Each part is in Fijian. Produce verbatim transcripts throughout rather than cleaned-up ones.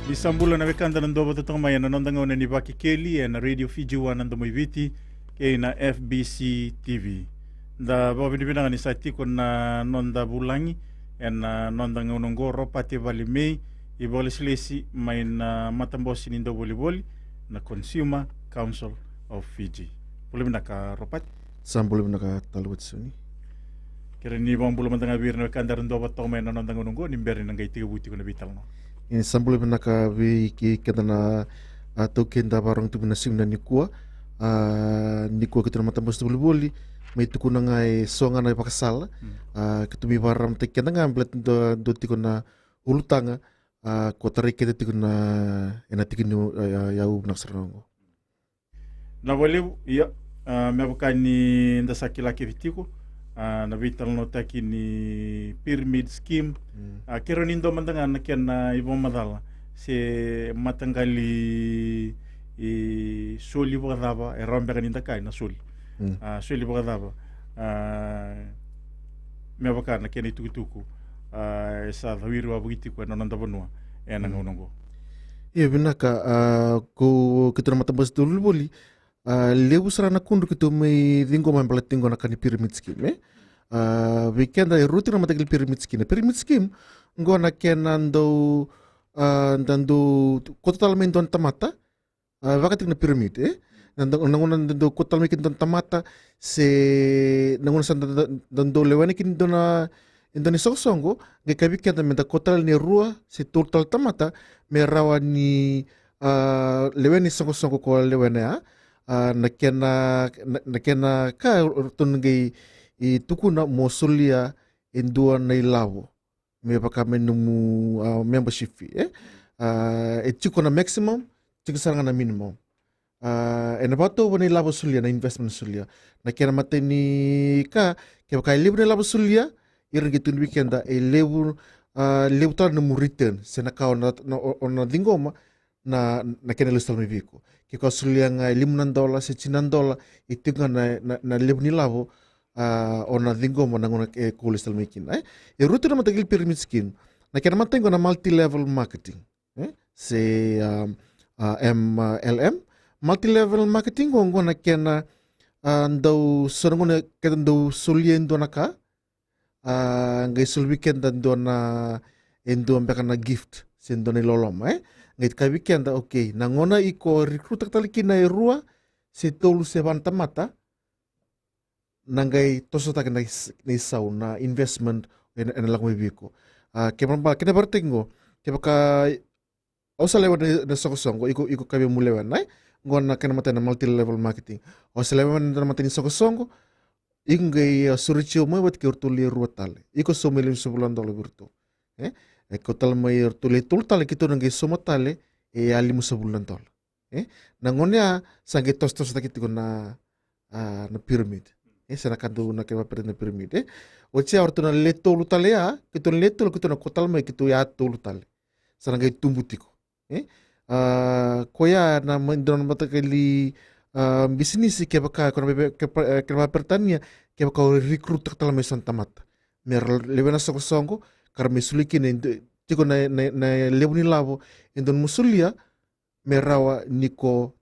Ni sa bula na wekada na dau vata toka mai ena noda gauna ni Vakekeli ena Radio Fiji One na Domo i Viti kei na F B C T V. Da vakavinavinaka ni sa tiko na noda vulagi ena noda gauna oqo, Ropate Valemei, ivakalesilesi mai na matabose ni dauvolivoli na Consumer Council of Fiji. Bula vinaka, Ropate. Sa bula vinaka tale, Watisoni. Kere ni vakabula mada ga vei ira na wekada era dau vata toka mai ena noda gauna oqo ni bera ni na qai tekivu tiko na veitalanoa. Ia, sa bula vinaka vei keda na, a, taukei da vakarorogo tu mai na siga nikua. A, nikua keitou na matabose ni dauvolivoli, mai tukuna ga e so ga na ivakasala. Mm. A, keitou mai vakararamataki keda ga baleta dua, dua tiko na ulutaga, a, ko tarai keda tiko na, ena tiki ni, a, a, yau vinaka sara ga oqo. Na vakalevu, ia, a, me vaka ni da sa kila kece tiko, a, na veitalanoataki ni pyramid scheme. Mm. A, kerea ni dua mada ga na kena ivakamacala se mataqali, e, soli vakacava e rawa beka ni da kaya na soli. Mm. A, soli vakacava, a, me vaka na kena itukutuku, a, e sa cawiri wavoki tiko ena noda vanua ena, mm, gauna oqo. Ia, vinaka, a, ko keitou na matabose ni dauvolivoli, a, levu sara na kudru keitou mai ciqoma me baleti qo na ka ni pyramid scheme, e? A, vei keda e rua tiko na mataqali pyramid scheme. Na pyramid scheme, qo na kena dau, a, da dau kauta tale mai dua na tamata, a, vaka tiko na pyramid, e? Na dau, na gauna da dau kauta tale mai kina dua na tamata, se na gauna sa da, da, da dau lewena kina dua na, e dua na isoqosoqo, qai kaya vei keda me da kauta tale na rua se tolu tale tamata, me rawa ni, a, lewena isoqosoqo ko lewena ya. A, na kena, na, na kena ka, o ratou na qai, e, tukuna mo solia e dua na ilavo me vaka me nomu, a, membership fee, e? A, e tiko na maximum, tiko sara ga na minimum. A, ena vakatauva na ilavo solia, na investment solia. Na kena imatai ni ka, kevaka e levu na ilavo solia, ira na qai tukuna vei keda e levu, a, levu tale na nomu return se na ka o na, na, o, o na ciqoma na, na kena lesu tale mai vei iko. Ke ko a solia ga e lima na dola se tini na dola, e tiko ga na, na, na levu ni ilavo, a, o na ciqoma na gauna e ko lesu tale mai kina, e? E rua tu na mataqali pyramid scheme. Na kena imatai qo na multi-level marketing, e? Se, a, a, M L M. Multi-level marketing qo, qo na kena, a, dau, so na gauna keda dau solia e dua na ka, a, qai soli vei keda dua na, e dua beka na gift se dua na iloloma, e? Qai kaya vei keda, okay, na gauna iko recruit-taka tale kina e rua se tolu se va na tamata, na qai tosotaki na is-, na isau, na investment, ena, ena lako mai vei iko. A, kena ibalebale, kena ivakaraitaki qo, kevaka o sa lewena na isoqosoqo, iko, iko kaya mo lewena, e? Qo na kena imatai na multi-level marketing. O sa lewena na imatai ni isoqosoqo, iko qai, a, sureti au mai vata kei ratou le rua tale. Iko sauma e limasagavulu na dola vei ratou, e? E kauta tale mai ratou le tolu tale, keitou na qai sauma tale e a limasagavulu na dola, e? Na gauna ya sa qai tosotosotaki tiko na, a, na pyramid, e? Se na ka dau, na kena ivakaraitaki na pyramid, e? Oti ya o ratou na le tolu tale ya, keitou na le tolu, keitou na kauta tale mai keitou ya tolu tale. Sa na qai tubu tiko, e? A, koya na ma-, dua na mataqali, a, bisinisi kevaka, ko na vei-, ke-, e, kena vakaperitania, kevaka o recruit-taka tale mai so na tamata me ra lewena na isoqosoqo, ka ra mai solia kina e du-, tiko na, na, na levu ni ilavo e dodonu mo solia, me rawa ni ko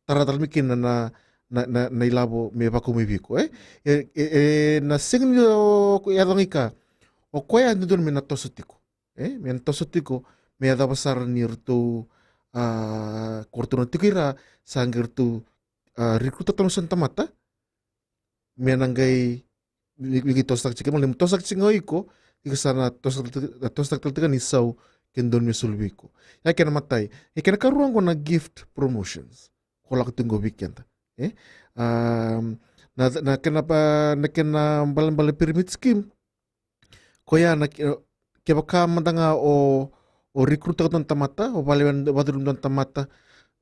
tara tale mai kina na, na, na, na ilavo me vakau mai vei iko, e? E, e, e na sega ni o, o yaco ga i ka, o koya e dodonu me na toso tiko, e? Me na toso tiko, me yacova sara ni ratou, a, ko ratou na tiko i ra, sa qai ratou, a, recruit-taka tale mai so na tamata, me na qai, ni, ni qai tosotaki tiko, me na tosotaki tiko ga o iko, iko sa na toso-, na tosotaki tale tiko ga na isau ke dodonu me soli vei iko. Ya kena imatai. E kena ikarua qo na gift promotions. Ko lako tiko qo vei keda, e? Am, na, na kena ba-, na kena ibalebale pyramid scheme. Koya na ke-, kevaka mada ga o, o recruit-taka dua na tamata, o vale, vakacurumi dua na tamata,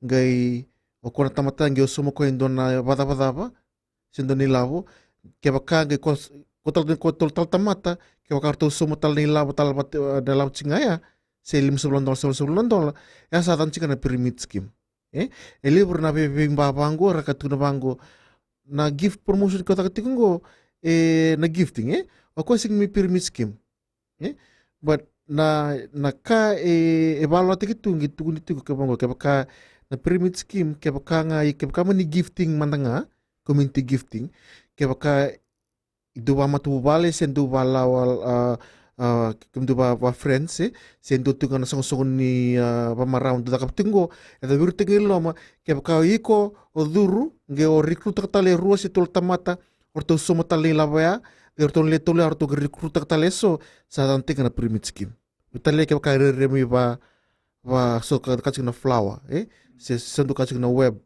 qai o koya na tamata qai o sauma koya e dua na vakacavacava se dua na ilavo, kevaka qai ko s-, ko tala, ko tolu tale tamata, kevaka ratou sauma tale na ilavo tale vata, na ilavo tiko ga ya, se limasagavulu na dola, se vasagavulu na dola, ya sa caka tiko na pyramid scheme. E, e levu era na vei, veiba vaqo, ra ka tukuna vaqo, na gift promotion ko caka tiko qo, e, na gifting, e? O koya sega ni pyramid scheme, e? But na, na ka e, e vakalougatataki tu, qai tukuni tiko kevaka oqo, kevaka na pyramid scheme, kevaka ga, kevaka mani gifting mada ga, community gifting, kevaka dou vakamatavuvale, se dou vakalawa, a, a, kemudou va, va friends, e, se dou tiko ga na soqosoqo ni, a, vamarau dou cakava tiko oqo, e dau viritaki i loma, kevaka o iko o curu, qai o recruit-taka tale e rua se tolu tamata, o ratou sauma tale na ilavo ya, qai o ratou na le tolu ya, o ratou qai recruit-taka tale e so, sa yaco tiko ga na pyramid scheme. Vei tale kevaka e rairai mai va, va so ka, ka tiko na flower, e? Se, se dou ka tiko na web.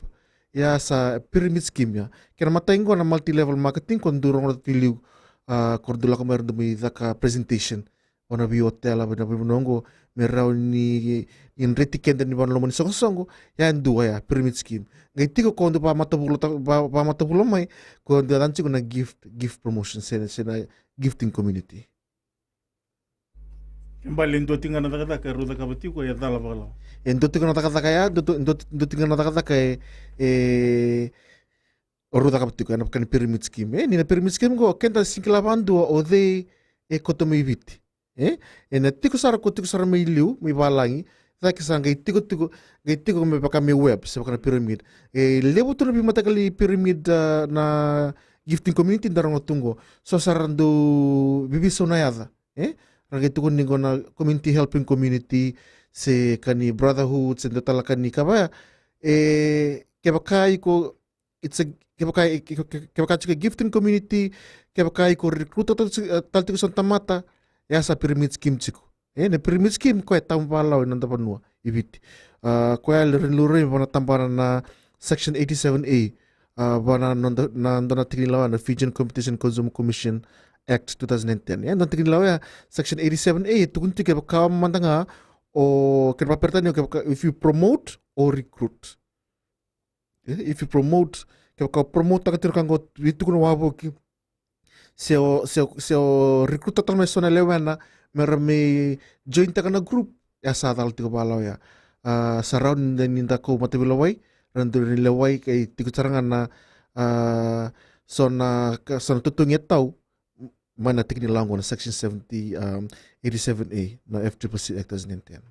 Ia sa pyramid scheme ya. Kena matai qo na multi-level marketing, ko dou rogoca tiko liu, a, ko dou lako mai, dou mai caka presentation. O na vei hotel, vei na veivanua qo, me rawa ni, ni dreti keda ni vanua loma ni soqosoqo, ya e dua ya, pyramid scheme. Qai tiko ko dou vakamatavula, va, vakamatavula mai, ko dou yaco tiko na gift, gift promotion, se, se na gifting community. E bale e dua tiko ga na cakacaka e rau cakava tiko e cala vakalawa. E dua tiko na cakacaka ya, dua, dua, dua tiko ga na cakacaka e, e rau cakava tiko, ena vaka ni pyramid scheme. E, ni na pyramid scheme qo, keda sega ni kila vakadua o cei e kauta mai Viti. E, ena tiko sara ko tiko sara mai liu, mai valagi, cake sa qai tiko, tiko, qai tiko me vaka me web, se vaka na pyramid. E levu tu na veimataqali pyramid, a, na gifting community da rogoca tu qo. So sa ra dau veiveisau na yaca. E? Ra qai tukuni qo na community helping community, se ka ni brotherhood, se dua tale ka ni ka vaya. E, kevaka iko, it's a, kevaka, ke, ke, kevaka tiko e gifting community, kevaka iko recruit tale tiko, e, tale tiko so na tamata, ya sa pyramid scheme tiko. E, na pyramid scheme koya e tabu vakalawa ena noda vanua i Viti. A, koya e rawa ni laurai vua na tabana na section eighty-seven A, a, vua na noda, na dua na tiki ni lawa na Fijian Competition Consumer Commission Act two thousand and ten. E, na tiki ni lawa ya, section eighty-seven A, e tukuni tiko kevaka mada ga o, kena vakaperitania, kevaka, if you promote or recruit. E, if you promote, kevaka o promote-taka tiko na ka qo, vei tukuna wavoki. Se o, se o, se o recruit-taka tale mai so na lewena, me ra mai join-taka na group, ya sa cala tiko vakalawa ya. A, sa rawa ni da, ni da kau mataveilewai, ra dau ni lewai, kei tiko sara ga na, a, so na, ka, so na totogi e tau, mai na tiki ni lawa qo na section seventy, um, eighty-seven A, na F triple C Act two thousand and ten.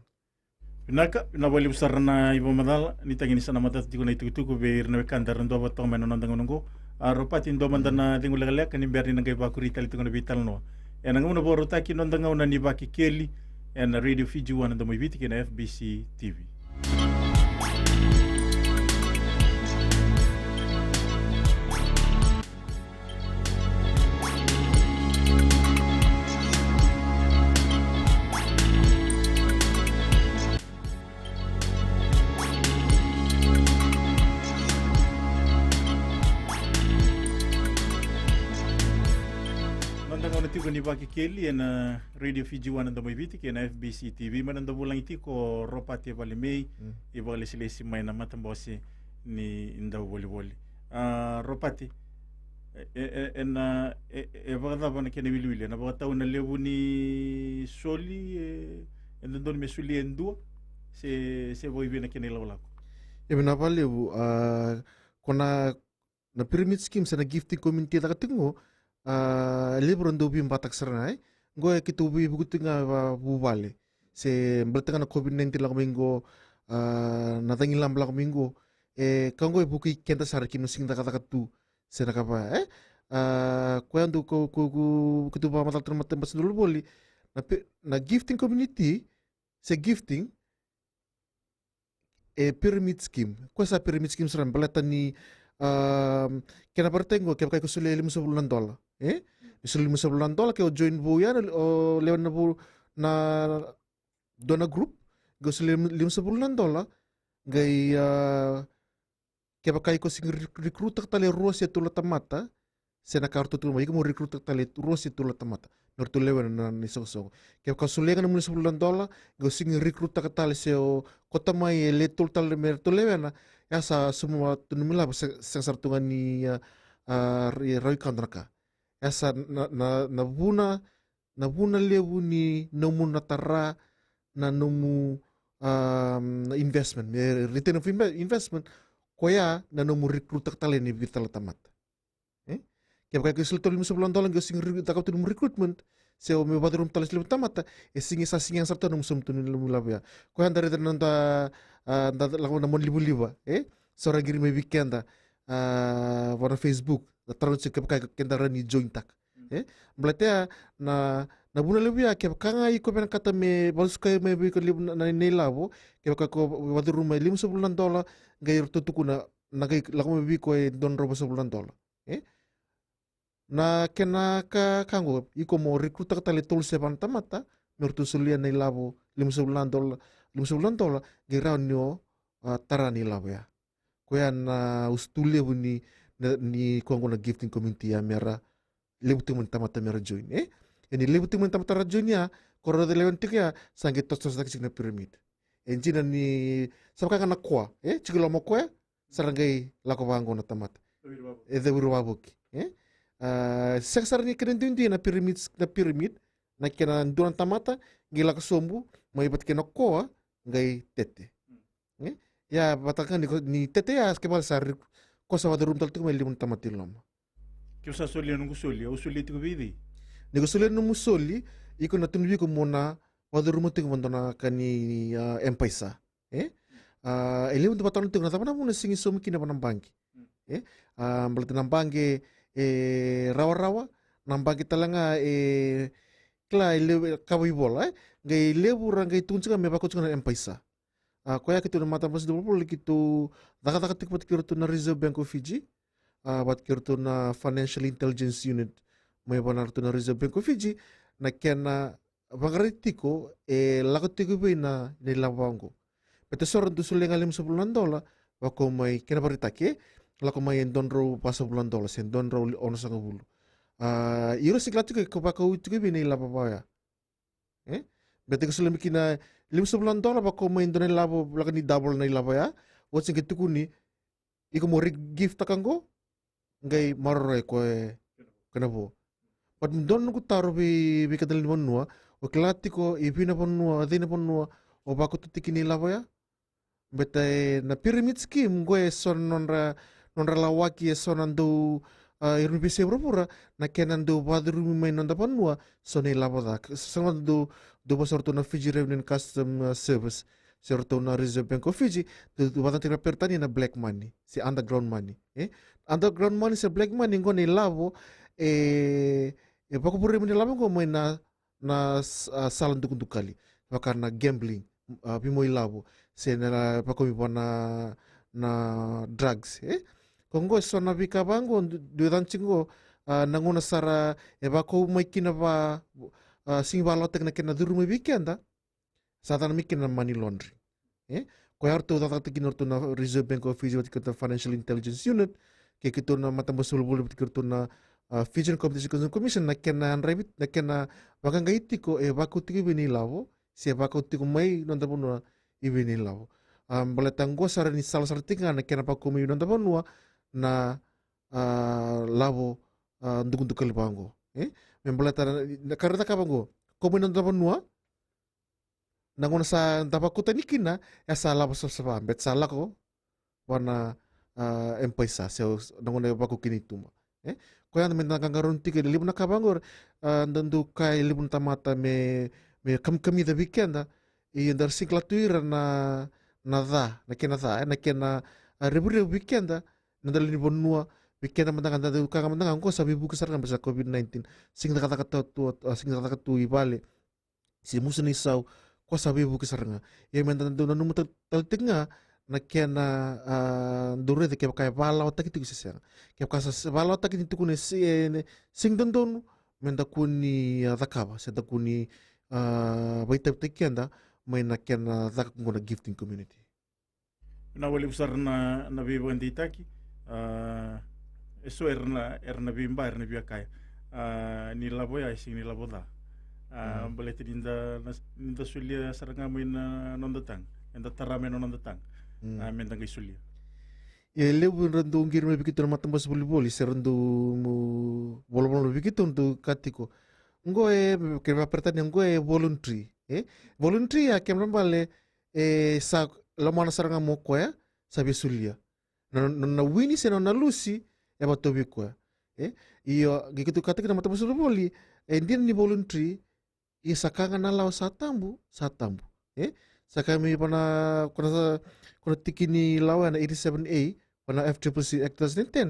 Vinaka, vinaka vakalevu sara na ivakamacala, ni tagi ni sa na matata tiko na itukutuku vei ira na wekada era dua vata toka mai na noda gauna oqo. A, Ropati, dua mada na cegu lekaleka ni bera ni na qai vakuri tale tiko na veitalanoa. Ena gauna vakarautaki, noda gauna ni Vakekeli, ena Radio Fiji One, na Domo i Viti kei na F B C T V. Noda gauna tiko ni Vakekeli ena Radio Fiji One, na Domo i Viti kei na F B C T V, mai na noda vulagi tiko o Ropati Valemei, mm, ivakalesilesi mai na matabose ni dauvolivoli. A, Ropati, e, e, e, ena, e, e vakacava na kena iwiliwili? Ena vakatau na levu ni soli, e, e dodonu me solia e dua, se, se vakaivei na kena ilakolako? E vinaka vakalevu, a, ko na, na pyramid scheme se na gifting community e caka tiko qo, a, levu era dau veibataka sara ga, e? Qo e keitou veivuke tiko ga vakavuvale. Se baleta ga na COVID nineteen lako mai qo, a, na cagilaba lako mai qo. E, ka qo e vukei keda sara, keimami sega ni cakacaka tu. Se na ka va, e? A, koya dau ko, ko, ko, keitou vakamacala tu na matabose ni dauvolivoli. Na pe, na gifting community, se gifting, e pyramid scheme. Koya sa pyramid scheme sara baleta ni, a, kena vakaraitaki qo, kevaka iko solia e limasagavulu na dola, e? Solia limasagavulu na dola, ke o join vou ya, o lewe na vou na dua na group, qai solia lima, limasagavulu na dola, qai, a, kevaka iko sega ni rec-, recruit-taka tale e rua se tolu na tamata, se na ka ratou tukuna mai, iko mo recruit-taka tale e rua se tolu na tamata me ratou lewena na, na isoqosoqo. Kevaka o solia ga na limasagavulu na dola, qai o sega ni recruit-taka tale se o kauta mai e le tolu tale me ratou lewena, ya sa sauma tu na nomu ilavo, se, sega sara tu ga ni, a, a, ri-, rawa i kado na ka. Ya sa na, na, na vuna, na vuna levu ni nomu na tara na nomu, a, na investment, me return of inve-, investment, koya na nomu recruit-taka tale ni vica tale na tamata. E? Kevaka iko solia tale limasagavulu na dola, qai o sega ni re-, cakava tu nomu recruitment, se o me vacuruma tale e so levu na tamata, e sega, sa sega sara tu na nomu sauma tu na nomu ilavo ya. Koya da raica na noda, a, da lako na monalivaliva, e? So ra qiri mai vei keda, a, vua na Facebook, da taroga tiko kevaka keda rawa ni join taka. E? Baleta ya na, na vuna levu ya, kevaka ga iko vinakata me vakasukai mai vei iko levu na, na, na ilavo, kevaka ko vacuruma e limasagavulu na dola, qai ratou tukuna, na qai lako mai vei iko e dua na drau vasagavulu na dola. E? Na kena ka, ka qo, iko mo recruit taka tale e tolusagavulu na tamata, me ratou solia na ilavo limasagavulu na dola, limasagavulu na dola, qai rawa ni o, a, tara na ilavo ya. Koya na usutu levu ni, ni, ni koya qo na gifting community ya, mera levu tiko mai na tamata mera join, e? E ni levu tiko mai na tamata ra join ya, ko ra lewe tiko ya, sa qai tosotosotaki tiko na pyramid. E dina ni, sa vaka ga na koa, e? Tiko i loma o koya, sa ra qai lako vaqo na tamata. E cawiri vavoki, e? A, sega sara ni kena duidui na pyramid, na pyramid, na kena dua na tamata, qai lako sobu, mai vata kei na koa, qai tete. E? Ia, vata ga ni ko, ni tete ya, kevaka sa ri, ko sa vacuruma tale tiko mai e lima na tamata i loma. Ke au sa solia noqu soli, au solia tiko vei cei? Ni ko solia nomu soli, iko na tukuni vei iko mo na vacuruma tiko vua dua na ka ni, a, M-PAiSA. E? A, e levu dau vakataroga tiko na cava na vuna e sega ni saumi kina vua na baqe. E? A, baleta na baqe e rawarawa, na baqe tale ga e kila e levu, e kava ivola, e? Qai levu ra qai tukuna tiko me vakauta tiko na M-PAiSA. A, koya keitou na matabose ni volivoli keitou cakacaka tiko vata kei iratou na Reserve Bank of Fiji. A, vata kei iratou na Financial Intelligence Unit mai vua na ratou na Reserve Bank of Fiji. Na kena vaqarai tiko e lako tiko vei na, na ilavo oqo. Baleta so ra dau solia ga e limasagavulu na dola, vakau mai, kena vakaraitaki, e lako mai e dua na drau vasagavulu na dola, se dua na drau onosagavulu. A, ira sega ni kila tiko e vakau tiko vei na ilavo vaya. E? Baleta ke solia mai kina limasagavulu na dola, vakau mai e dua na ilavo, lako ni double na ilavo ya. Oti qai tukuni, iko mo re-gift taka qo, qai maroroi koya e kena vo. But dua na noqu taro vei, vei keda lewe ni vanua, o kila tiko i vei na vanua, cei na vanua o vakauta tiko kina na ilavo ya? Baleta e na pyramid scheme, qo e so na nodra, nodra lawaki e so na dau, a, ira na veiyasai vuravura, na kena dau vacurumi mai na noda vanua so na ilavo ca. So na dau, dau vosa o ratou na Fiji Revenue and Custom, a, Service, se o ratou na Reserve Bank of Fiji, dau, dau vakacacana tiko na peritania na black money se underground money, e? Underground money se black money, qo na ilavo e, e vakavurevurei na ilavo qo mai na, na s-, a, sala dukadukali, vaka na gambling, a, veimau ilavo, se na, na vakau mai vua na, na drugs, e? Ko qo e so na veika vaqo, du-, dua e cana tiko qo, a, na gauna sara e vakau mai kina va, a, sega ni vakalawataki na kena curu mai vei keda, sa cana mai kina na money laundering. E? Koya eratou cakacakataka kina o ratou na Reserve Bank of Fiji vata kei iratou na Financial Intelligence Unit, kei keitou na matabose ni volivoli vata kei iratou na, a, Fijian Competition Consumer Commission, na kena draivi, na kena vaqaqai tiko e vakau tiko i vei na ilavo, se vakau tiko mai noda vanua i vei na ilavo. A, baleta qo sara ni sala sara tiko ga na kena vakau mai noda vanua na, a, lavo, a, dukadukali vaqo. E? Me baleta na, na ka era cakava qo, kau mai noda vanua, na gauna sa da vakau tani kina, e sa lavo savasava, baleta sa lako vua na, a, M-PAiSA, se o, na gauna e vakau kina i tuba. E? Koya me da qaqarauni tiko e levu na ka vaqo, a, da dau kaya e levu na tamata me, me kamikamica vei keda, ia da sega ni kila tu ira na, na ca, na kena ca, e, na kena, a, revurevu vei keda, na noda lewe ni vanua, vei keda mada ga, da dau kaya mada ga, qo sa veivuke sara ga baleta na COVID nineteen. Sega ni cakacaka tu, a, sega ni cakacaka tu i vale, se musu na isau, ko sa veivuke sara ga. Ia me da dau nanuma ta-, tale tiko ga na kena, a, dau raica kevaka e vakalawataki tiko se sega. Kevaka sa, sa vakalawataki ni tukuna e se-, e, ne, sega ni dodonu, me da kua ni, a, cakava, se da kua ni, a, vakaitavitaki keda mai na kena caka qo na gifting community. Vinaka vakalevu sara na, na veivakadeitaki. A, e so era na, era na veiba, era na via kaya, a, ni lavo ya e sega ni lavo ca. A, mm, baleta ni da, na, ni da solia sara ga mai na noda taga, eda tara mai na noda taga. Mm. A, me da qai solia. E levu era dau qiri mai vei keitou na matabose ni volivoli, se ra dau, mm, volavola vei keitou, dau kaya tiko, qo e, kena vakaperitania, qo e voluntary, e? Voluntary ya, kena ibalebale, e sa lomana sara ga mai o koya sa via solia. Na, na, na wini se na, na lusi, e vakatau vei koya. E? Io, qai keitou kaya tiko na matabose ni volivoli, E dina ni voluntary, ia sa ka ga na lawa sa tabu, sa tabu. E? Sa ka mai vana, ko na sa, ko na tiki ni lawa ya na eighty-seven A, vana F triple C Act two thousand and ten,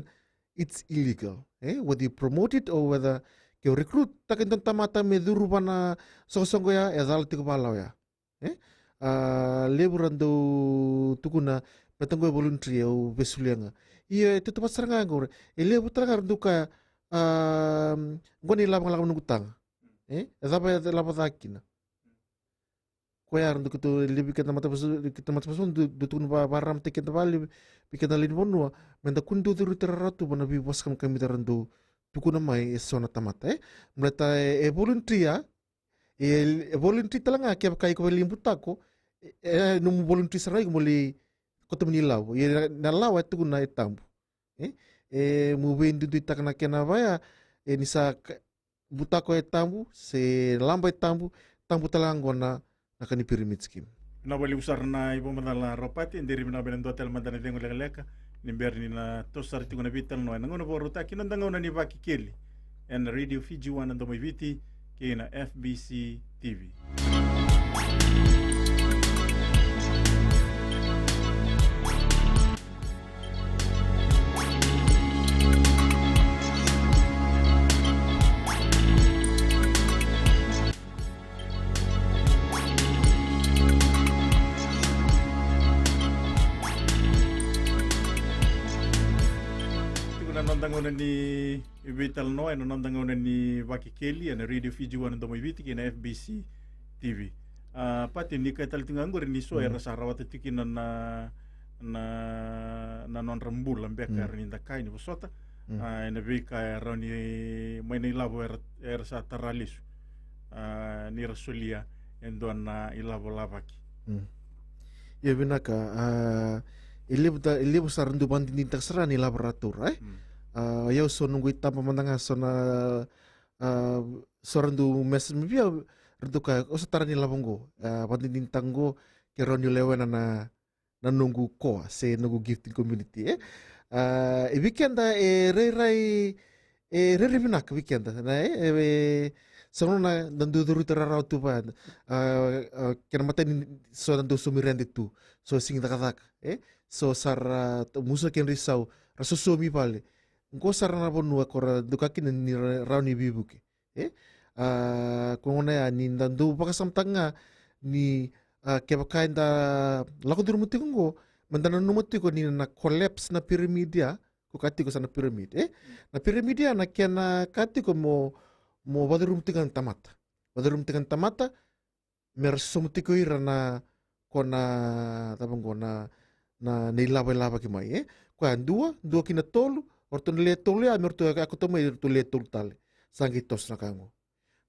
it's illegal. E? Whether you promote it or whether ke o recruit taka e dua na tamata me curu vana soqosoqo ya, e cala tiko valawa ya. E? A, levu ra dau tukuna, baleta qo e voluntary, au vesulia ga. Ia, e tautauvata sara ga qori. E levu tale ga ra dau kaya, a, qo na ilavo ga lako mai noqu taga. E? E cava e lavo ca kina? Koya ra dau keitou, levu vei keda na matavakasucu, keda na matavakasucu, dau, dau tukuna va, vakararamataki keda vakalevu vei keda na lewe ni vanua, meda kua ni dau curu tale rawa tu vana veivosa kamikamica ra dau tukuna mai e so na tamata, e? Baleta e, e voluntary ya, e, e voluntary tale ga kevaka iko via lai butako, e, e nomu voluntary sara ga iko mo lai kauta mai na ilavo. Ia na, na lawa e tukuna e tabu. E, e, mo veiduiduitaka na kena vaya, e, ni sa ka-, butako e tabu, se laba e tabu, tabu tale ga qo na, na ka ni pyramid scheme. Vinaka vakalevu sara na ivakamacala Ropati, de ri vinaka vei na dua tale mada na cegu lekaleka, ni bera ni na toso sara tiko na veitalanoa ena gauna vakarautaki, na noda gauna ni Vakekeli, ena Radio Fiji One, na Domo i Viti, kei na F B C T V. Tiko na noda gauna ni veitalanoa ena noda gauna ni Vakekeli ena Radio Fiji One, na Domo i Viti, kei na F B C T V. A, Pati, ni kaya tale tiko ga qori ni so era sa rawata tiko kina na, na, na nodra bula beka era ni dakai ni vosota. A, ena veika e rawa ni, mai na ilavo era, era sa tara lesu. A, ni ra solia e dua na ilavo lavaki. Ia vinaka, a, e levu ta-, e levu sara dau vakadinadinataka sara na ilavo ra taura, e? A, o yau so noqu itaba mada ga so na, a, so ra dau message mai vei au, ra dau kaya, o sa tara na ilavo qo, a, vakadinadinataka qo, ke rawa niu lewena na, na noqu koa, se noqu gifting community, e? A, e vei keda e rairai, e rairai vinaka vei keda, na, e, e, sa gauna na dau curu tale rawa tu vaya, a, a, kena imatai ni so na dau saumi rede tu, so sigi cakacaka, e? So sa ra, a, musu na kedra isau, ra sosomi vale. Qo sara na vanua ko ra dau kaya kina ni ra, rawa ni veivuke. E? A, ko gauna ya ni da dau vakasamataka ga ni, a, kevaka eda lako curuma tiko qo, meda nanuma tiko ni na collapse na pyramid ya, ko ka tiko sa na pyramid, e? Na pyramid ya na kena ka tiko mo, mo vacuruma tiko na tamata. Vacuruma tiko na tamata, me ra sosomu tiko ira na, ko na, cava qo na, na, na ilavo e lavaki mai, e? Koya dua, dua ki na tolu, o ratou na le tolu ya, me ratou ya kauta mai, ratou le tolu tale. Sa qai toso na ka qo.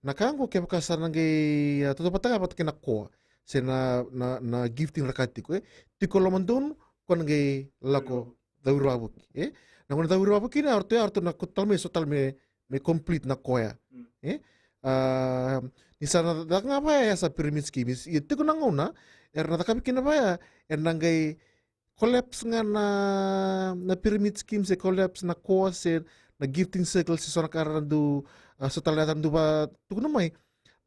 Na ka qo kevaka sa na qai, a, tautauvata ga vata kei na koa, se na, na, na gifting ra ka tiko, e? Tiko lomadonu, ko na qai lako cau ira wavoki, e? Na gauna cau ira wavoki na, o ratou ya, o ratou na kauta tale mai, so tale me, me complete na koya. E? A, ni sa na caka ga vaya, ya sa pyramid schemes. Ia tiko na gauna era na cakavi kina vaya, era na qai collapse ga na, na pyramid scheme, se collapse na koa, se na gifting circle, se so na ka ra dau, a, so tale era dau vatukuna mai.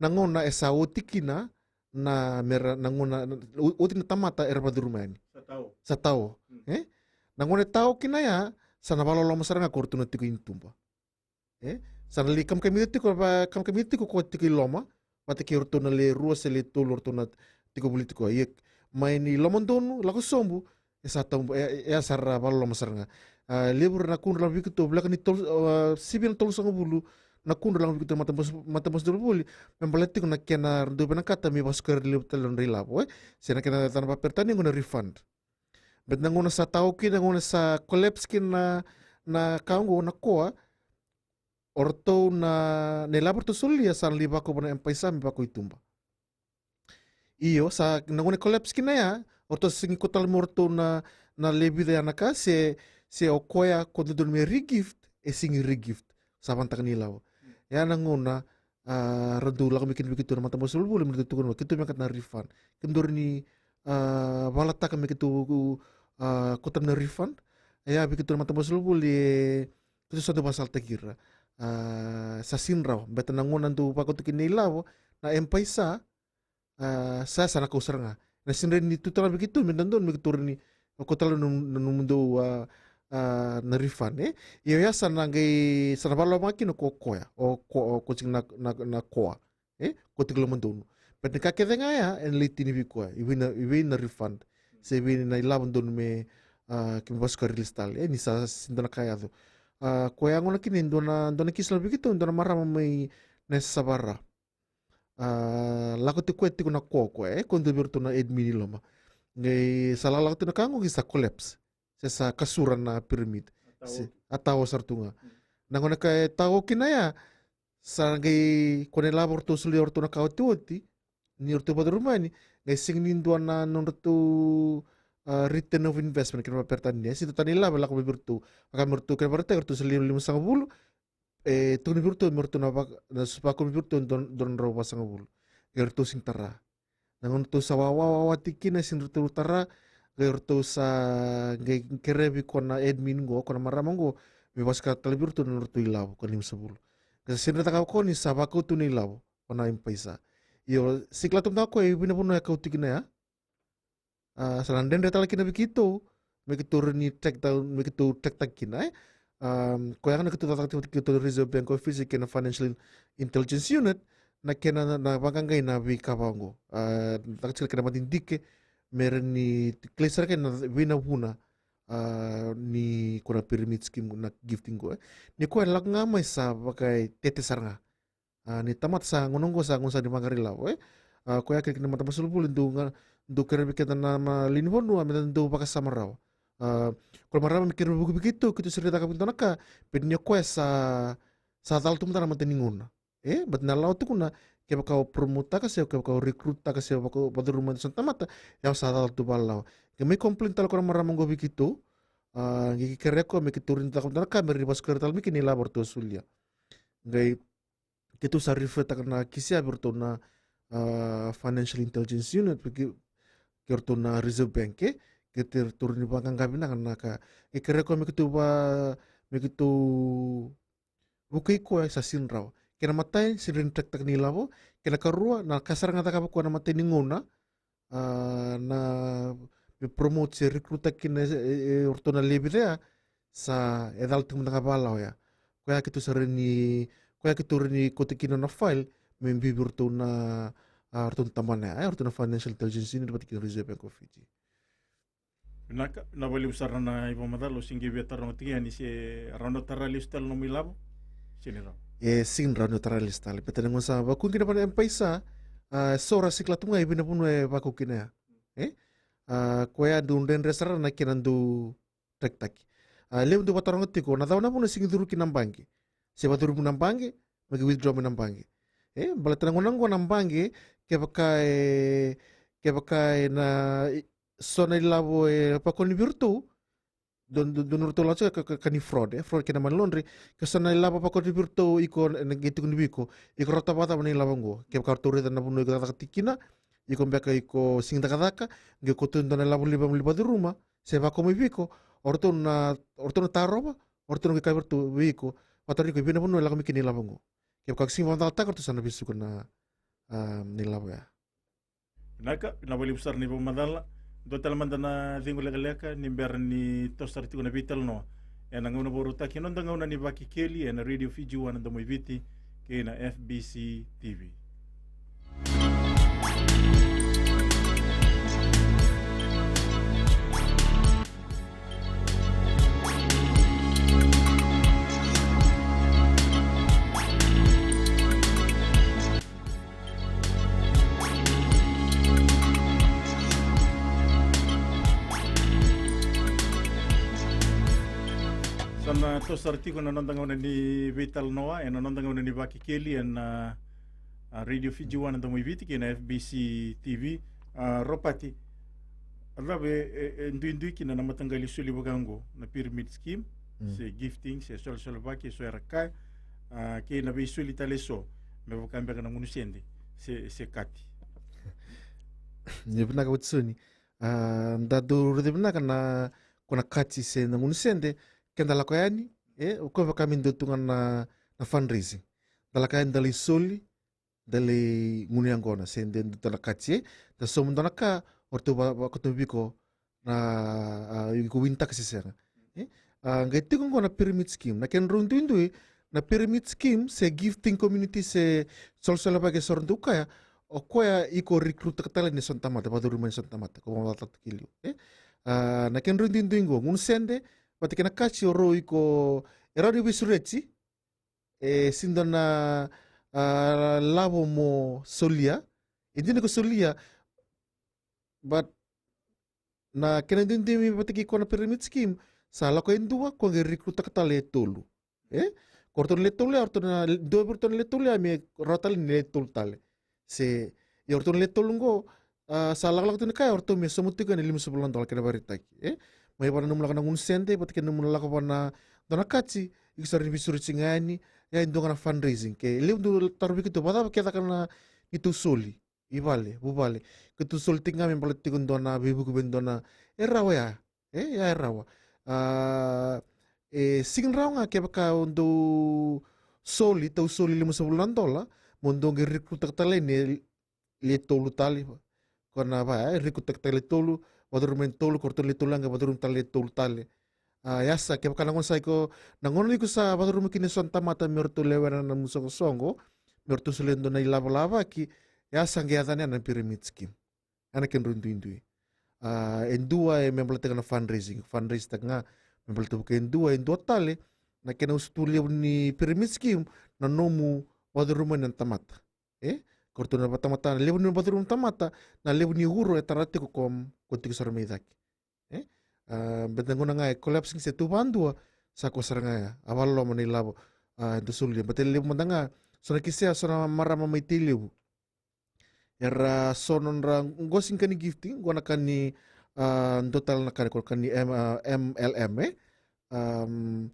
Na gauna e sa oti kina na mera, na gauna, na, o-, oti na tamata era vacuruma yani. Sa tao. Sa tao. E? Na gauna e tao kina ya, sa na vakaloloma sara ga ko ratou na tiko i tuba. E? Sa na lai kamikamica tiko, va-, kamikamica tiko ko tiko i loma, vata kei ratou na le rua se le tolu ratou na tiko voli tiko. Ia, mai ni lomadonu, lako sobu, e sa tau, e, e, e sa ra vakaloloma sara ga. A, levu na kudru lako vei keitou, voleka ni tolu, a, sivia na tolusagavulu na kudru lako vei keitou na matabose, matabose ni vuli, me baleta tiko na kena ra dau vinakata me vakasukai ira levu tale na nodra ilavo, e? Se na kena yacana vakaperitania qo na refund. Baleta na gauna sa tao kina, na gauna sa collapse kina na, na ka qo, na koa, o ratou na, na ilavo ratou solia sa na lai vakau vua na M-PAiSA me vakau i tuba. Io, sa na gauna e collapse kina ya, o ratou sega ni kauta tale mai o ratou na, na le vica ya na ka, se, se o koya ko dodonu me regift, e sega ni regift. Sa vanataka na ilavo. Ya na gauna, a, ra dau lako mai kina vei keitou na matabose ni vuli, me ratou tukuna, keitou vinakata na refund. Keitou rawa ni, a, valataka me keitou, a, kauta mai na refund. Ia vei keitou na matabose ni vuli, e, keitou sa dau vakasalataki ira. A, sa sini rawa. Beta na gauna dou vakauta kina ilavo na M-PAiSA, a, sa, sa na kau sara ga. Na sini rawa ni tu tale vei keitou me dodonu me keitou rawa ni kauta tale na, na nomudou, a, a, na refund, e? Io, ya sa na qai, sa na vakaloloma kina ko koya, o ko, o ko tiko na, na, na koa, e? Ko tiko lomadonu. But na ka kece ga ya, ena lai tini vei koya, i vei na, i vei na refund, se i vei na ilavo dodonu me, a, keimami vasuka release tale, e? Ni sa sini dua na ka yaco. A, koya gona kina e dua na, dua na kisi loma vei keitou, dua na marama mai Naisasavarau. A, lako tiko koya tiko na koa koya, e, ko dua vei iratou na admin i loma. Qai sa lakolako tiko na ka qo qai sa collapse. Se sa kasura na pyramid. A tao. Se, a tao sara tu ga. Mm. Na gauna ka e tao kina ya, sa qai ko na ilavo ratou solia o ratou na ka otioti, ni ratou vacuruma yani, qai sega ni dua na nodratou, a, return of investment, kena vakaperitania, e, sega ni dua tale na ilavo e lako mai vei iratou. Vaka me ratou, kena vakaraitaki, ratou solia limasagavulu, e tukuni vei iratou me ratou na vaka, na s-, vakumi vei iratou e dua, dua na drau vasagavulu. Qai ratou sega ni tara. Na gauna ratou sa wawa, wawa tiko kina, sega ni ratou tara, qai ratou sa qai kerea vei koya na admin qo, koya na marama qo, me vasuka tale vei iratou na nodratou ilavo, koya na limasagavulu. Qai sa sega ni cakava koya ni sa vakauta na ilavo o na M-PAiSA. Io, sega ni kila tu mada ga o koya i vei na vanua e kau tiko kina ya. A, sa na dredre tale kina vei keitou me keitou rawa ni track down, me keitou track taki kina, e? Am, koya ga na keitou cakacaka tiko vata kei keitou na Reserve Bank of Fiji kei na Financial Intelligence Unit, na kena na, na vaqaqai na veika vaqo. A, caka tiko na kena madidike me rawa ni kilai sara kina na vei na vuna, a, ni ko na pyramid scheme na gifting qo, e? Ni koya e lako ga mai sa vakaitete sara ga. A, ni tamata sa gauna oqo sa gauna sa ni vaqara ilavo, e? A, koya kina, kina matabose ni vuli, dou ga, dou kerea vei keda na, na lewe ni vanua me da dou vakasama rawa. A, ko na marama me kerea vuki vei keitou, keitou sega ni cakava e dua na ka, but ni o koya sa, sa cala tu mada na mata ni gauna. E, but na lawa tukuna, kevaka o promote-taka se, kevaka o recruit-taka se, vaka, vacuruma e so na tamata, ya sa cala tu vakalawa. Ke mai complain tale ko na marama oqo vei keitou, a, qai kerea koya me keitou rawa ni cakava e dua na ka, me rawa ni vasuka tale mai kina na ilavo ratou solia. Qai keitou sa refer-taka na kisi ya vei iratou na, a, Financial Intelligence Unit, vei kei, kei iratou na Reserve Bank, e, keitou rawa ni vaqaqa vinaka na ka. E kerea koya me keitou va, me keitou vukei koya, sa sega ni rawa. Kena imatai, sega ni rawa ni track-taka na ilavo. Kena ikarua, na ka sara ga e cakava o koya na imatai ni gauna, a, na, me promote se recruit-taki kina, e, e, o ratou na lewe vica ya, sa e cala tiko mada ga vakalawa ya. Koya keitou sa rawa ni, koya keitou rawa ni kauta kina na file me biu vei iratou na, a, ratou na tabana ya, e, ratou na Financial Intelligence Unit vata kei na Reserve Bank of Fiji. Vinaka, vinaka vakalevu sara na ivakamacala. Au se qai via taroga tiko yani, se rawa ni o tara lesu tale na nomu ilavo? Sega ni rawa. E, sega ni rawa ni o tara lesu tale. Baleta na gauna sa vakau kina vua na M-PAiSA, a, so ra sega ni kila tu ga i vei na vanua e vakau kina ya. E? A, koya dau dredre sara na kena dau track-taki. A, levu dau vakataroga tiko, na cava na vuna sega ni curu ki na baqe? Se vacurumi na baqe, me qai withdraw mai na baqe. E, baleta na gauna oqo na baqe, kevaka e, kevaka e na, e, so na ilavo e vakoni vei iratou, dau, dau, dau na ratou lako ka, ka, ka ni fraud, e, fraud kei na money laundering, ke so na ilavo vakoni vei iratou, iko na, na qai tukuni vei iko, iko rawata vakacava na ilavo oqo? Kevaka ratou raica na vanua iko cakacaka tiko kina, iko beka iko sega ni cakacaka, qai ko tu dua na ilavo levu mai vacuruma, se vakau mai vei iko, o ratou na, o ratou na tarova, o ratou na qai kaya vei iratou, vei iko, vakataro iko i vei na vanua e lako mai kina na ilavo oqo. Kevaka o sega ni vakamacalataka, o ratou sa na vesuka na, a, na ilavo ya. Vinaka, vinaka vakalevu sara na ivakamacala. Dua tale mada na cegu lekaleka ni bera ni toso sara tiko na veitalanoa ena gauna vakarautaki, na noda gauna ni Vakekeli ena Radio Fiji One, na Domo i Viti, kei na F B C T V. Sa na toso sara tiko na noda gauna ni veitalanoa ena noda gauna ni Vakekeli ena, a, Radio Fiji One, na Domo i Viti, kei na F B C T V. A, Ropati, a cava e, e, e duidui kina na mataqali soli vaka oqo, na pyramid scheme, mm, se gifting, se solesolevaki, eso era kaya, a, kei na veisoli tale eso, me vaka beka na gunu sede, se, se kati? Ni vinaka Watisoni. A, da dau raica vinaka na, ko na kati se na gunu sede, keda lako yani, e, o koya vaka me dua tu ga na, na fundraising. Da lako yani da lai soli, da lai gunu yaqona se de dua na kaci, e da sauma dua na ka, o ratou va, vakatumi vei iko na, a, iko winitaka se sega. E? A, qai tiko oqo na pyramid scheme. Na kedrau duidui, na pyramid scheme se gifting community se solesolevaki e so ra dau kaya, o koya iko recruit-taka tale ni so na tamata, vacuru mai ni so na tamata ko vakamacalataki liu. E? A, na kedrau duidui oqo, gunu sede vata kei na kaci, o rau iko, e rawa ni veisureti, e sega ni dua na, a, lavo mo solia. E dina ko solia, but na kena duidui me vata kei koya na pyramid scheme, sa lako e dua, ko qai recruit-taka tale e tolu. E? Ko ratou na le tolu ya, o ratou na, dua vei ratou na le tolu ya me rawa tale ni le tolu tale. Se, ia o ratou na le tolu oqo, a, sa lakolako tu na ka ya, o ratou me sauma tiko yani e limasagavulu na dola kena vakaraitaki. E? Mai vua na nomu lako na gunu sede vata kei na nomu lako vua na dua na kaci, iko sa rawa ni veisureti ga yani. Ya e dua ga na fundraising. Ke levu dau tarovi keitou, vakacava ke caka na neitou soli i vale, vuvale, keitou soli tiko ga me baleta tiko dua na veivuke vei dua na, e rawa ya. E, ya e rawa. A, e sega ni rawa ga kevaka o dau soli, tau soli limasagavulu na dola, mo dou qai recruit-taka tale yani e le tolu tale. Ko na va, e recruit-taka tale e tolu, vacuru mai e tolu, ko ratou le tolu ya qai vacuru tale e tolu tale. A, ya sa, kevaka na gauna sa iko, na gauna iko sa vacuru mai kina e so na tamata me ratou lewena na nomu soqosoqo, me ratou solia e dua na ilavelavaki, ya sa qai yacana ya na pyramid scheme. Ya na kedrau duidui. A, e dua e me baleta tiko na fundraising, fundraise-taka ga me baleta tiko e dua, e dua tale na kena usutu levu ni pyramid scheme, na nomu vacuru mai na tamata. E? Ko ratou na vatamata, na levu ni vacuru na tamata, na levu ni uro e tara tiko ko, ko tiko sara mai cake. E? A, baleta na gauna ga e collapsing se tu vakadua, sa ko sara ga ya, a vakaloloma na ilavo, a, e dau solia. Baleta e levu mada ga, so na kisea, so na marama mai Tailevu, era so nodra, qo sega ni ka ni gifting, qo na ka ni, a, dua tale na ka ni, ko na ka ni M-, a, M L M, e? Am,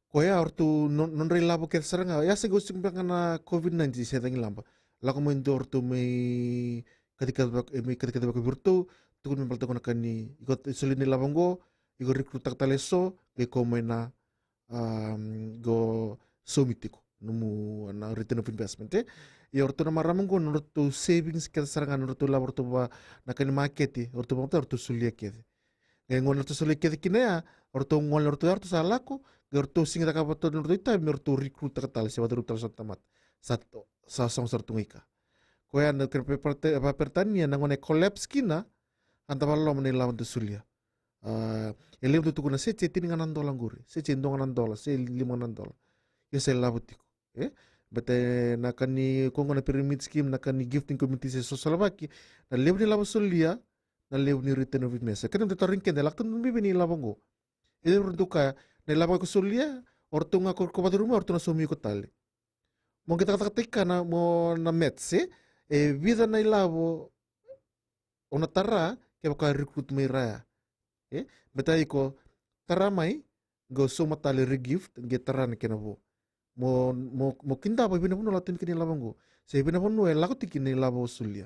koya o ratou no-, nodra ilavo kece sara ga. Ya sa qai oti tiko beka ga na COVID nineteen se cagilaba. Lako mai dua o ratou mai katakata vaka, e, mai katakata vaka vei ratou, tukuna me baleta ko na ka ni, iko soli na ilavo qo, iko recruit-taka tale e so, qai kau mai na, am, qo saumi tiko nomu na return of investment, e. Ia o ratou na marama qo, nodratou savings kece sara ga, nodratou lavo, ratou va, na ka ni makete, o ratou va, ratou solia kece. Qai gona ratou solia kece kina ya, o ratou gole, o ratou ya, o ratou sa lako, qai o ratou sega ni cakava tu nodratou itavi me ratou recruit-taka tale se vacuru tale so na tamata. Sa, sa sogo sara tu ga i ka. Koya na kena vakaperetania, na gona e collapse kina, a da vakaloloma na ilavo da solia. A, e levu dau tukuna se, se tini ga na dola qori, se, se dua ga na dola, se lima ga na dola. Ia sa ilavo tiko. E? Baleta na ka ni, ko qo na pyramid scheme, na ka ni gifting community se solesolevaki, na levu ni lavo solia, na levu ni return of investment. Keda dau tarogi keda, e lako tu vei na ilavo qo. E levu dau kaya, na ilavo ko solia, o ratou ga ko, ko vacuru mai, o ratou na saumi iko tale. Mo qai cakacakataki ka na, mo na maths, e? E vica na ilavo o na tara kevaka recruit mai ra ya. E? Baleta iko tara mai, qai sauma tale, regift, qai tara na kena vo. Mo, mo, mo kidava e vei na vanua lako tiko kina ilavo qo. Se e vei na vanua e lako tiko kina ilavo o solia.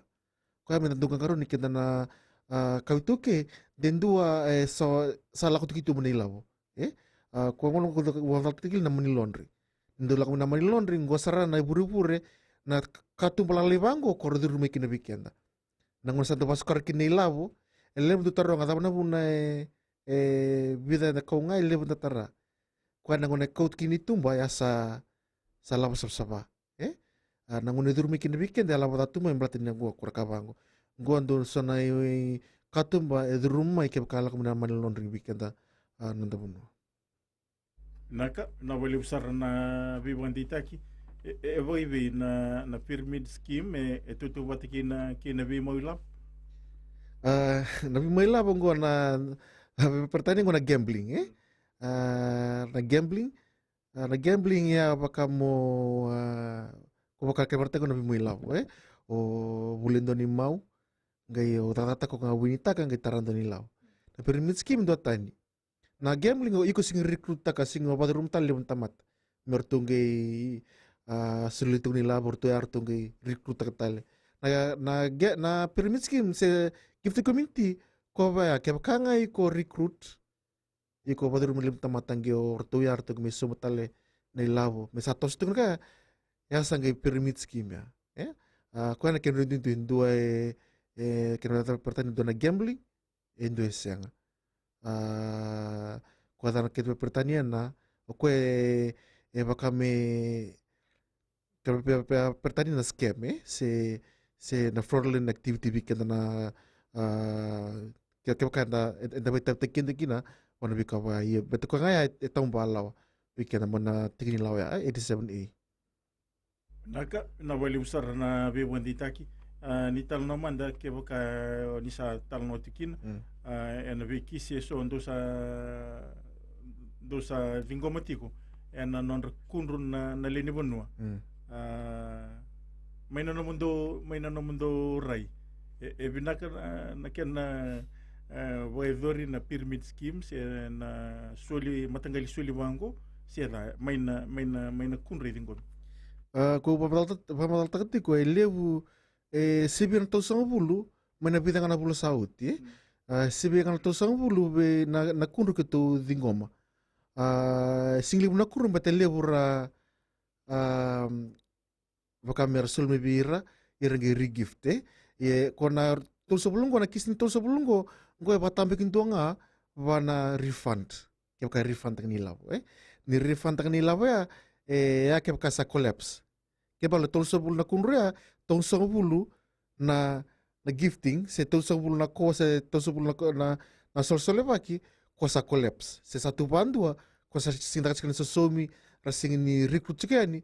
Koya me da dau qaqarauni keda na, a, kawa iTaukei, de dua, e, sa, sa lako tiko i tuba na ilavo. E? A, koya gona ko vakacalata tiko kina na money laundering. Ni dau lako mai na money laundering, qo sara na ivurevure, na katuba lalai vaqo, ko ra curu mai kina vei keda. Na gauna sa dau vakasuka kina na ilavo, e levu dau taroga cava na vuna e, e vica na kau ga e levu da tara. Koya na gauna e kauta kina i tuba, ya sa, sa lavo savasava. E? A, na gauna e curu mai kina vei keda, e lavo ca tu mai, baleta ni qo, ko ra ka vaqo. Qo dau so na i, i katuba e curu mai kevaka lako mai na money laundering vei keda, a, noda vanua. Naka, na vakalevu sara na veivakadeitaki. E, e, e vakaevei na, na pyramid scheme, e, e tautauvata kei na, kei na veimau ilavo? A, na veimau ilavo qo na, a, veiperetania qo na gambling, e? A, na gambling, a, na gambling ya vaka mo, a, ko vaka ke varaitaka na veimau ilavo, e? O volia dua na imau, qai o cakacakataka ko ga winitaka, qai tara dua na ilavo. Na pyramid scheme dua tani. Na gambling o iko sega ni recruit-taka, sega ni vacuruma tale levu na tamata me ratou qai, a, solia tiko na ilavo, ratou ya ratou qai recruit-taka tale. Na, na ga-, na pyramid scheme se gifted community, ko vaya, kevaka ga iko recruit, iko vacuruma levu na tamata qai o ratou ya ratou qai mai sauma tale na ilavo me sa toso tiko na ka ya, ya sa qai pyramid scheme ya. E? A, koya na kena duidui, dua e, e, kena Peritania dua na gambling, e dua e sega. A, koya na kena Peritania na, o koya e, e vaka me, kena Peritania na scam, e? Se, se na fraudulent activity vei keda na, a, ke, kevaka eda, eda vakaitavitaki keda kina, o na veika vaka ia, baleta koya ga ya e, e taubalawa vei keda mai na tiki ni lawa ya, eighty-seven A. Vinaka, vinaka vakalevu sara na veivakadeitaki. A, ni talanoa mada kevaka, e, ni sa talanoa tiko kina. Mm. A, ena veikisi eso dou sa, dou sa ciqoma tiko ena nodra kudru na, na lewe ni vanua. Mm. A, mai na nomudou, mai na nomudou rai. E, e vinaka na, na kena, e, vakayacori na pyramid scheme, se na soli, mataqali soli vaqo, se ca, mai na, mai na, mai na kudru e ciqomi. A, ko vakamacalataka, vakamacalataka tiko, e levu, e sivia na tolusagavulu mai na vica ga na vula sa oti, e? Mm. A, sivia ga na tolusagavulu vei na, na kudru keitou ciqoma. A, sega ni levu na kudru, baleta e levu ra, a, vaka me ra soli mai vei ira, ira qai regift, e? E, ko na tolusagavulu qo, na kisi ni tolusagavulu qo, qo e vakatabakidua ga va na refund. Kevaka e refund taka na ilavo, e? Ni refund taka na ilavo ya, e, ya kevaka sa collapse. Kevaka e tolusagavulu na kudru ya, tolusagavulu na, na gifting, se tolusagavulu na ko, se tolusagavulu na ko, na, na solsolevaki, ko sa collapse. Se sa tu vadua, ko sa sega ni caka tiko na sosomi, ra sega ni recruit tiko yani,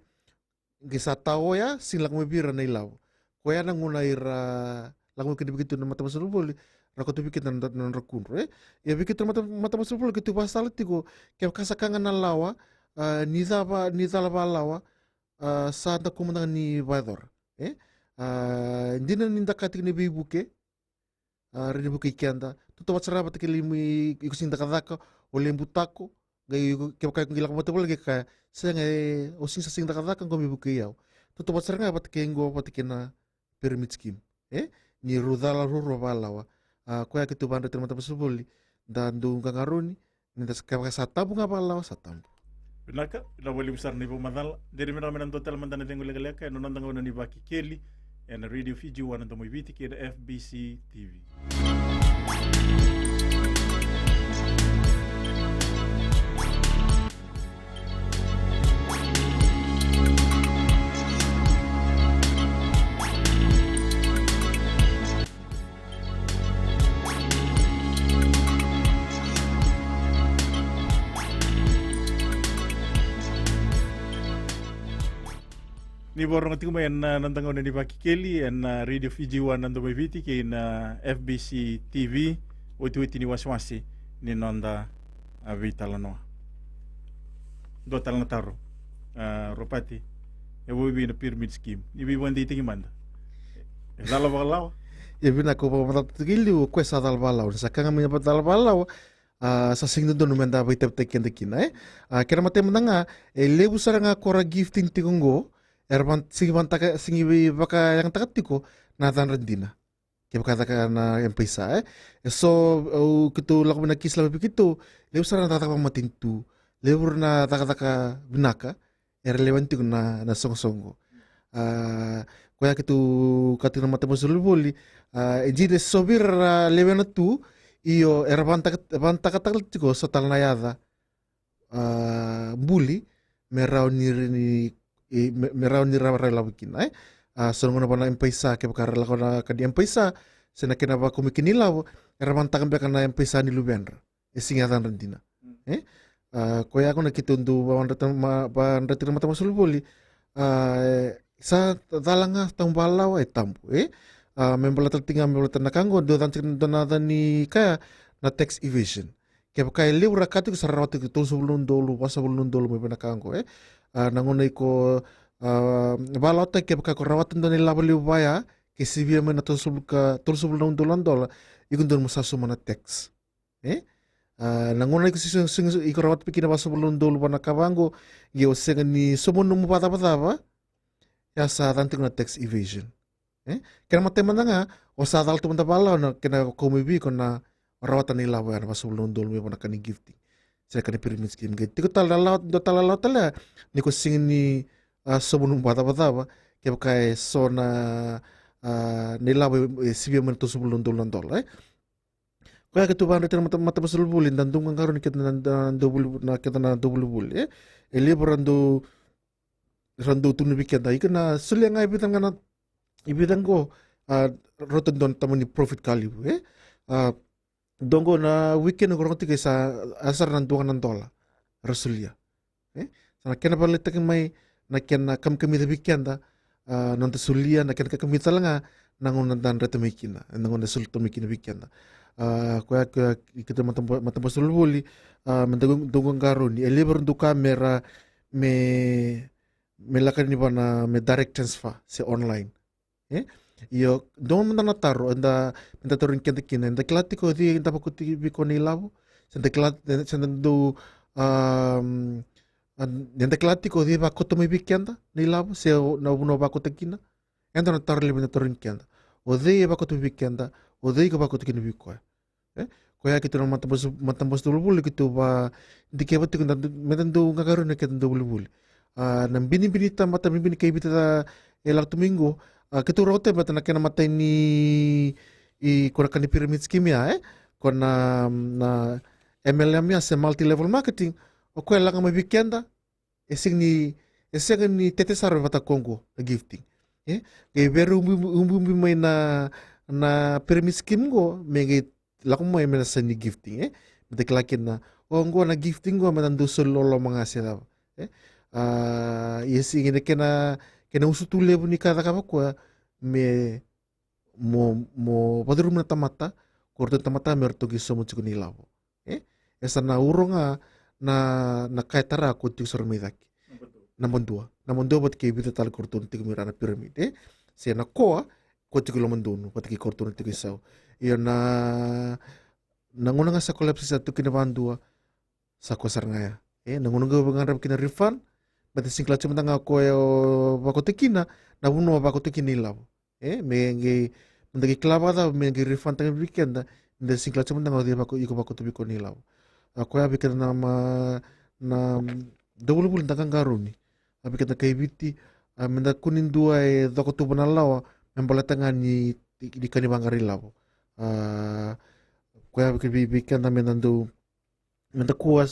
qai sa tao ya, sega ni lako mai vei ira na ilavo. Koya na gauna ira lako mai kina vei keitou na matabose ni voli, ra kauta vei keitou na, na nodra kudru, e? Ia vei keitou na mata, matabose ni voli keitou vakasala tiko, kevaka sa ka ga na lawa, a, ni cava, ni cala vakalawa, a, sa da kua mada ga ni vakayacora, e? A, dina ni da ka tiko ni veivuke, a, rawa ni vukei keda. Tautauvata sara ga vata kei iko sega ni cakacaka, o lewe butako, qai iko, kevaka iko qai lako vata voli qai kaya, sega, e, au sega, sa sega ni cakacaka, qo me vukei au. Tautauvata sara ga vata kei qo, vata kei na pyramid scheme, e? Ni rau cala ruarua vakalawa. A, koya keitou vakadreti na matabose ni voli, da dau qaqarauni, ni da sa, kevaka sa tabu ga vakalawa, sa tabu. Vinaka, vinaka vakalevu sara na ivakamacala. Deri me na, me na dua tale mada na cegu lekaleka ena noda gauna ni Vakekeli ena Radio Fiji One, na Domo i Viti kei na F B C T V. Ni vakarorogo tiko mai ena, a, noda gauna ni Vakekeli ena, a, Radio Fiji One, na Domo i Viti kei na, a, F B C T V, otioti ni wasewase ni noda, a, veitalanoa. Dua tale na taro, a, Ropati, e vakaevei na pyramid scheme? Ni veivakadeitaki mada. E cala vakalawa? E vinaka, au vakamacalataka tiko i liu, o koya sa cala vakalawa. Ni sa ka ga mai na cala vakalawa, a, sa sega ni dodonu me da vakaitavitaki keda kina, e? A, kena imatai mada ga, e levu sara ga ko ra gifting tiko qo, era van, sega ni vantaka, sega ni veivakayagataka tiko na yacadra dina. Kevaka caka na M-PAiSA, e? E so, au, keitou lako mai na kisi lako vei keitou, levu sara na cakacaka vakamatanitu, levu na cakacaka vinaka, era lewena tiko na, na soqosoqo. A, koya keitou kaya tiko na matabose ni voli, a, e dina e so vei ira ra lewena tu, io, era vanataka, vanatakataka tiko so tale na yaca, a, buli, me rawa ni, ni, e, me, me rawa ni ra, ra ilavo kina, e? A, so na gauna vaka na M-PAiSA, kevaka ra lako na ka ni M-PAiSA, se na kena vakaumi kina ilavo, era vanataka beka na M-PAiSA ni luvedra. E sega ni yacadra dina. Mm. E? A, koya gona keitou dau vakadreta, ma, vakadreta na matabose ni voli. A, e, sa cala ga, tabu vakalawa, e tabu, e? A, me baleta tiko ga, me baleta na ka qo, dua, dua na yaca ni ka ya, na tax evasion. Kevaka e levu ra ka tiko, sa ra rawata tiko tolusagavulu na udolu, vasagavulu na udolu mai vei na ka qo, e? A, na gauna iko, a, vakalawataki, kevaka ko rawata dua na ilavo levu vaya, ke sivia mai na tolusagavulu ka, tolusagavulu na udolu na dola, iko dodonu mo sa sauma na tax. E? A, na gauna iko sega, sega, iko rawata tiko na vasagavulu na udolu va na ka vaqo, ia o sega ni sauma nomu vakacavacava, ya sa yacana tiko na tax evasion. E? Kena imatai mada ga, o sa cala tu mada vakalawa na kena kaukauwa mai vei iko na rawata na ilavo ya na vasagavulu na udolu mai va na ka ni gifting. Se ka ni pyramid scheme. Qai tiko tale na lawa, dua tale na lawa tale ya, ni ko sega ni, a, sauma nomu vakacavacava, kevaka e so na, a, na ilavo e, e sivia mai na tolusagavulu na udolu na dola, e. Koya keitou vakadreti na mata, matabose ni vuli, da dau qaqarauni keda na, na dauvuli, na keda na dauvulivuli, e. E levu ra dau, ra dau tukuna vei keda, iko na solia ga e vica ga na, e vica qo, a, rauta dua na tamani profit ka levu, e. A, dua qo na weekend qo rogo tiko e sa, a, sara na dua ga na dola ra solia. E? Sa na kena vakaleqataki mai, na kena kamikamica vei keda, a, noda solia, na kena kamikamica tale ga, na gauna da dreta mai kina, na gauna e solia tu mai kina vei keda. A, koya, koya, keitou matabose, matabose ni vuli, a, me da dau qaqarauni, e levu era dau kaya me ra, me, me lako ni vana, me direct transfer, se online. E? Io, dua mada na taro, eda, eda tarogi keda kina, eda kila tiko o cei eda vakoti vei koya na ilavo, se da kila, se da dau, am, a, eda kila tiko o cei e vakoti mai vei keda na ilavo, se o, na vanua e vakoti kina, e dua na taro levu eda tarogi keda. O cei e vakoti mai vei keda, o cei iko vakoti kina vei koya. E? Koya keitou na matabose, matabose ni vuli, keitou vakadikeva tiko da, me da dau qaqarauni na keda dauvulivuli. A, na binibini tamata, binibini kai Viti ca e lako tu mai qo. A, keitou rogo tiko baleta na kena matai ni, i, ko na ka ni pyramid scheme ya, e? Ko na, na M L M ya, se multi level marketing. O koya e lako ga mai vei keda, e sega ni, e sega ni tete sara vata ko qo na gifting. E? Qai veiubi, ubiubi mai na, na pyramid scheme qo, me qai lako mai me na sa ni gifting, e? Me da kila kina, o, qo na gifting qo, me da dau soli loloma ga se cava, e? A, ia sega ni kena, kena usutu levu ni ka e cakava koya, me mo, mo vacuruma na tamata, ko ratou na tamata me ratou qai sauma tiko na ilavo. E? E sa na uro ga na, na ka e tara ko tiko sara mai cake. Naba dua. Naba dua. Naba dua vata kei vica tale ko ratou na tiko mai ra na pyramid. E? Se na koa, ko tiko i lomadonu, vata kei ko ratou na tiko i sau. Io na, na gauna ga sa collapse sa tu kina vadua, sa koya sara ga ya. E, na gauna ga au gadreva kina refund, baleta sega ni kila tiko mada ga o koya o vakoti kina, na vanua o vakoti kina na ilavo. E, me qai, me da qai kila vakacava, me qai refund taka vei keda, ni da sega ni kila tiko mada ga o cei vako, iko vakoti vei koya na ilavo. A koya vei keda na ma, na, mm, dauvulivuli da qaqarauni. A vei keda kai Viti, a me da kua ni dua e coko tu va na lawa, me baleta ga ni, ni ka ni vaqara ilavo. A, koya vei, vei, vei keda me da dau, me da kua,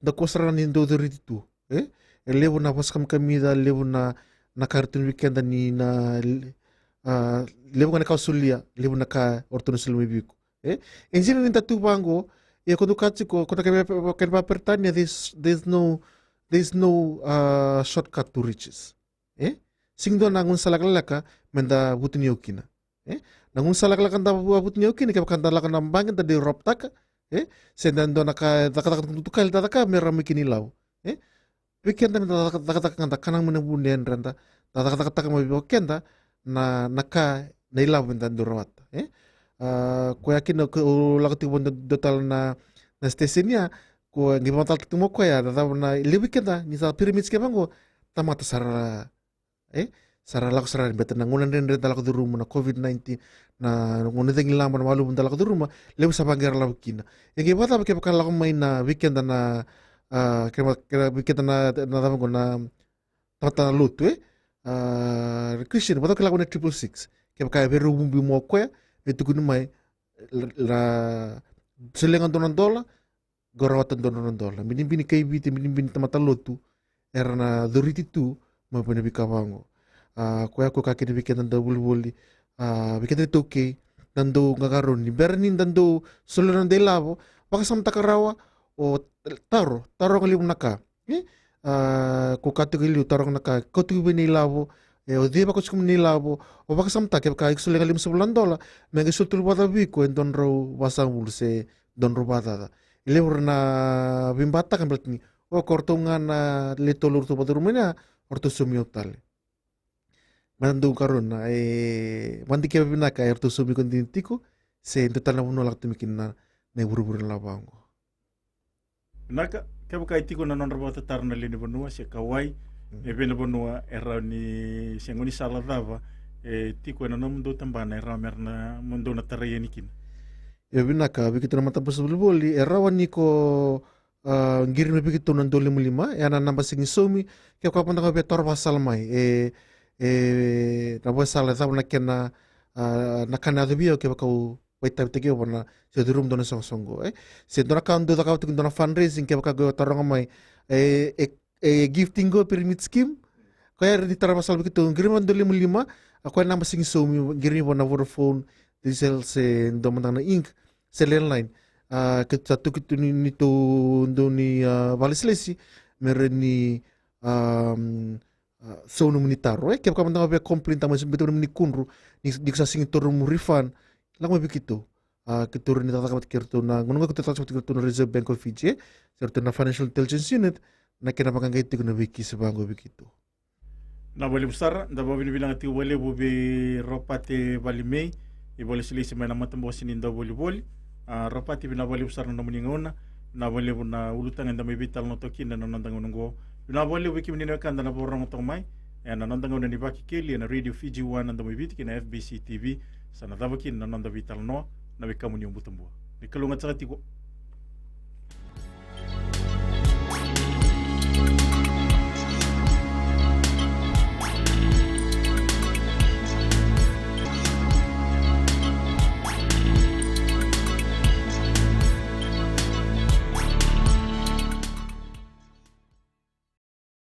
da kua sara ni dau coriti tu. E? E levu na vosa kamikamica, levu na, na ka e ratou tukuna vei keda ni na, a, levu ga na ka o solia, levu na ka o ratou na solia mai vei iko. E? E dina ni da tu vaqo, ia ko dou kaya tiko, ko na kena, kena vakaperitania, there's, there's no, there's no, uh, shortcut to riches. E? Sega ni dua na gaunisala lekaleka me da vutuniyau kina. E? Na gaunisala lekaleka da vu-, vutuniyau kina, kevaka da lako na baqe da dei roptaka, e? Se da dua na ka, cakacaka tukali da caka me rawa mai kina ilavo. E? Vei keda me da caka, cakacaka ga da kana mai na vu ni yadra, da cakacakataka mai vei keda na, na ka, na ilavo me da dau rawata. E? A, koya kina ko lako tiko vua dua tale na, na station ya, ko qai vakamatata tiko mai o koya, na cava na levu vei keda, ni sa pyramid scheme vaqo, tamata sara, e? Sara lako sara ni beta na gauna dredre da lako curuma na COVID nineteen, na gauna cagilaba na maluvu da lako curuma, levu sa vaqara lavo kina. E qai vakacava kevaka lako mai na vei keda na, a, kevaka, kevaka vei keda na, na cava qo na tamata na lotu, e? A, Christian, vakacava ke lako mai na triple six. Kevaka e veirau ubiubi mai o koya, e tukuni mai, la, la, solia ga dua na dola, qo rawata dua na dola. Binibini kai Viti, binibini tamata lotu, era na coriti tu mai vei na veika vaqo. A, koya ko ka kina vei keda na dauvulivuli, a, vei keda na iTaukei, na dau qaqarauni. Bera ni da dau solia na noda ilavo, vakasamataka rawa, o taro, taroga levu na ka. E? A, ko ka tiko i liu, taroga na ka, ko tiko vei na ilavo, e, o cei vakatikumi na ilavo, o vakasamataka kevaka iko solia ga limasagavulu na dola, me qai soli tolu vakacava vei iko e dua na drau vasagavulu se dua na drau vakacaca. E levu era na veibataka baleta ni, o ko ratou ga na le tolu ratou vakacuruma mai na, o ratou saumi au tale. Mada dou karona, e, vakadikeva vinaka, e ratou saumi iko dina tiko, se dua tale na vanua lako tu mai kina na, na ivurevure na lavo vaqo. Vinaka, kevaka e tiko na nodra vakatataro na lewe ni vanua se kauwai, mm, e vei na vanua e rawa ni se gaunisala cava e tiko ena nomudou tabana e rawa me ra na, mo dou na tarai yani kina. Io vinaka, vei keitou na matabose ni volivoli, e rawa ni ko, a, qiri mai vei keitou na dua lima lima, e a na naba sega ni saumi, kevaka mada ga via toro vakasala mai, e, e, na vakasala, e cava na kena, a, na ka na yaco vei au, kevaka au vakaitavitaki au vua na, se curuma dua na soqosoqo, e. Se dua na ka au dau cakava tiko, dua na fundraising, kevaka qo e taroga mai, e, e, e gifting qo, pyramid scheme, koya era ni tara vakasala vei keitou, qiri mai dua lima lima, a, koya naba sega ni saumi, qiri mai vua na Vodafone, Digicel, se dua mada ga na Inc, se landline. A, keitou sa toki tu ni, neitou dau ni, a, vakalesilesi, me ra ni, a, a, sauma nomuni taro, e, kevaka mada ga via complain, tama se beta nomuni kudru, ni, ni ko sa sega ni taura nomu refund, lako mai vei keitou. A, keitou rawa ni cakacaka vata kei ratou na, gauna qo keitou cakacaka vata kei ratou na Reserve Bank of Fiji, e, se ratou na Financial Intelligence Unit, na kena vaqaqai tiko na veikisi vaqo vei keitou. Vinaka vakalevu sara, da vakavinavinaka tiko vakalevu vei Ropate Valimei, ivakalesilesi mai na matabose ni dauvolivoli. A, Ropate, vinaka vakalevu sara na nomuni gauna, vinaka vakalevu na ulutaga eda mai veitalanoa toka kina ena noda gauna oqo. Vinaka vakalevu vei kemuni na wekada na vakarorogo toka mai ena noda gauna ni Vakekeli ena Radio Fiji One na Domo i Viti kei na F B C T V. Sa na cava kina na noda veitalanoa, na wekamuni o Butabua. Ni kalougata saka tiko.